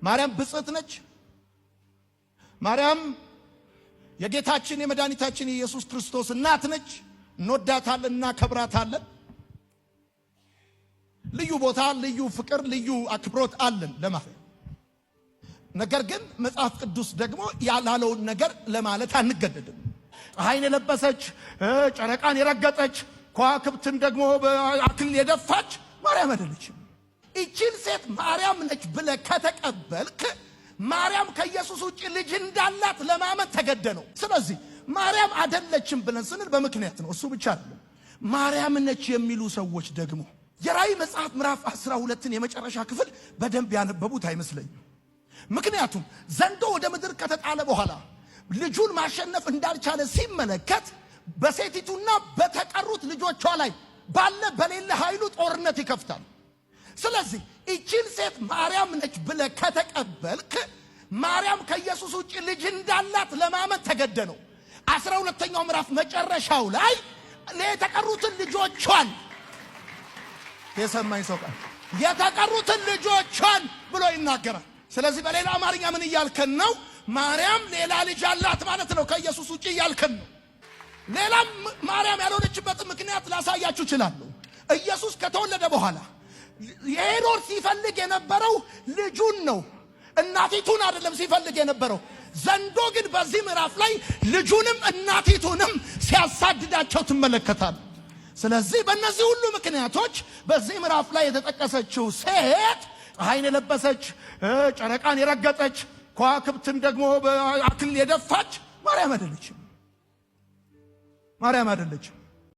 ማርያም ብፅዕት ነች። ማርያም የጌታችን የመድኃኒታችን የኢየሱስ ክርስቶስ እናት ነች። እንወዳታለን፣ እናከብራታለን። ልዩ ቦታ፣ ልዩ ፍቅር፣ ልዩ አክብሮት አለን ለማርያም። ነገር ግን መጽሐፍ ቅዱስ ደግሞ ያላለውን ነገር ለማለት አንገደድም። ፀሐይን የለበሰች፣ ጨረቃን የረገጠች፣ ከዋክብትን ደግሞ በአክሊል የደፋች ማርያም አይደለችም። ይቺን ሴት ማርያም ነች ብለህ ከተቀበልክ ማርያም ከኢየሱስ ውጭ ልጅ እንዳላት ለማመን ተገደ ነው። ስለዚህ ማርያም አይደለችም ብለን ስንል በምክንያት ነው። እሱ ብቻ አይደለም። ማርያም ነች የሚሉ ሰዎች ደግሞ የራእይ መጽሐፍ ምዕራፍ 12ን የመጨረሻ ክፍል በደንብ ያነበቡት አይመስለኝም። ምክንያቱም ዘንዶ ወደ ምድር ከተጣለ በኋላ ልጁን ማሸነፍ እንዳልቻለ ሲመለከት በሴቲቱና በተቀሩት ልጆቿ ላይ ባለ በሌለ ኃይሉ ጦርነት ይከፍታል። ስለዚህ ይቺን ሴት ማርያም ነች ብለህ ከተቀበልክ ማርያም ከኢየሱስ ውጭ ልጅ እንዳላት ለማመን ተገደ ነው። 12ኛው ምዕራፍ መጨረሻው ላይ የተቀሩትን ልጆቿን፣ የሰማኝ ሰው ቃል፣ የተቀሩትን ልጆቿን ብሎ ይናገራል። ስለዚህ በሌላ አማርኛ ምን እያልከን ነው? ማርያም ሌላ ልጅ አላት ማለት ነው፣ ከኢየሱስ ውጭ እያልከን ነው። ሌላም ማርያም ያልሆነችበትን ምክንያት ላሳያችሁ እችላለሁ። ኢየሱስ ከተወለደ በኋላ ሄሮድስ ሲፈልግ የነበረው ልጁን ነው፣ እናቲቱን አይደለም ሲፈልግ የነበረው። ዘንዶ ግን በዚህ ምዕራፍ ላይ ልጁንም እናቲቱንም ሲያሳድዳቸው ትመለከታል። ስለዚህ በእነዚህ ሁሉ ምክንያቶች በዚህ ምዕራፍ ላይ የተጠቀሰችው ሴት ፀሐይን የለበሰች፣ ጨረቃን የረገጠች፣ ከዋክብትን ደግሞ በአክሊል የደፋች ማርያም አይደለችም። ማርያም አይደለችም።